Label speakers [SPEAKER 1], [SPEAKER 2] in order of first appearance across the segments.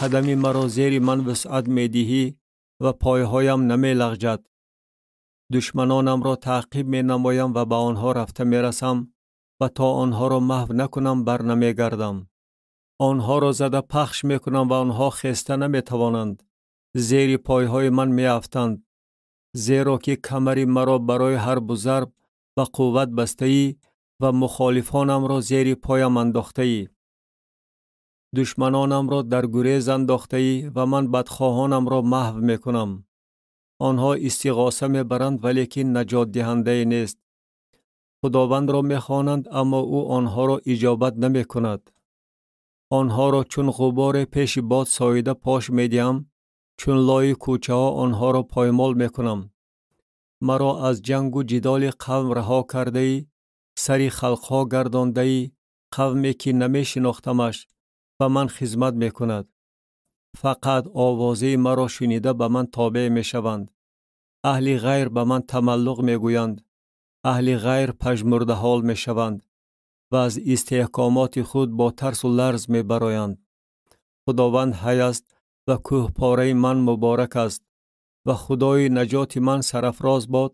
[SPEAKER 1] Қадами маро зери ман вусъат медиҳӣ ва пойҳоям намелағҷад. Душманонамро таъқиб менамоям ва ба онҳо рафта мерасам ва то онҳоро маҳв накунам бар намегардам. Онҳоро зада пахш мекунам ва онҳо хеста наметавонанд. Зери пойҳои ман меафтанд. Зеро ки камари маро барои ҳарбу зарб ба қувват бастаӣ ва мухолифонамро зери поям андохтаӣ. Душманонамро дар гурез андохтаӣ ва ман бадхоҳонамро маҳв мекунам. Онҳо истиғоса мебаранд, валекин наҷотдиҳандае нест. Худовандро мехонанд, аммо ӯ онҳоро иҷобат намекунад. Онҳоро чун ғуборе пеши бод соида пош медиҳам, чун лои кӯчаҳо онҳоро поймол мекунам. Маро аз ҷангу ҷидоли қавм раҳо кардаӣ, сари халқҳо гардондаӣ, қавме ки намешинохтамаш ба ман хизмат мекунад. Фақат овозаи маро шунида ба ман тобеъ мешаванд. Аҳли ғайр ба ман тамаллуқ мегӯянд. Аҳли ғайр пажмурдаҳол мешаванд ва аз истеҳкомоти худ бо тарсу ларз мебароянд. Худованд ҳай аст ва кӯҳпораи ман муборак аст ва Худои наҷоти ман сарафроз бод,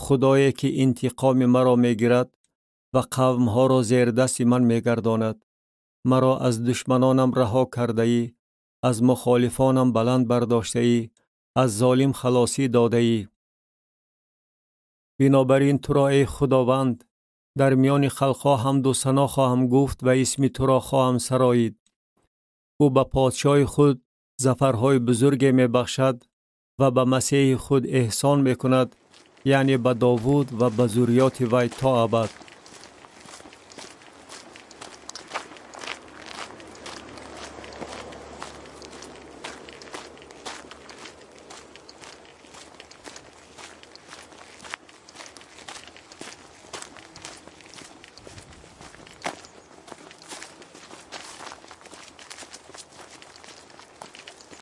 [SPEAKER 1] Худое ки интиқоми маро мегирад ва қавмҳоро зердасти ман мегардонад. Маро аз душманонам раҳо кардаӣ, аз мухолифонам баланд бардоштаӣ, аз золим халосӣ додаӣ. Бинобар ин туро, эй Худованд, дар миёни халқҳо ҳамду сано хоҳам гуфт ва исми туро хоҳам сароид. Ӯ ба подшоҳи худ зафарҳои бузурге мебахшад ва ба масеҳи худ эҳсон мекунад, яъне ба Довуд ва ба зурриёти вай то абад.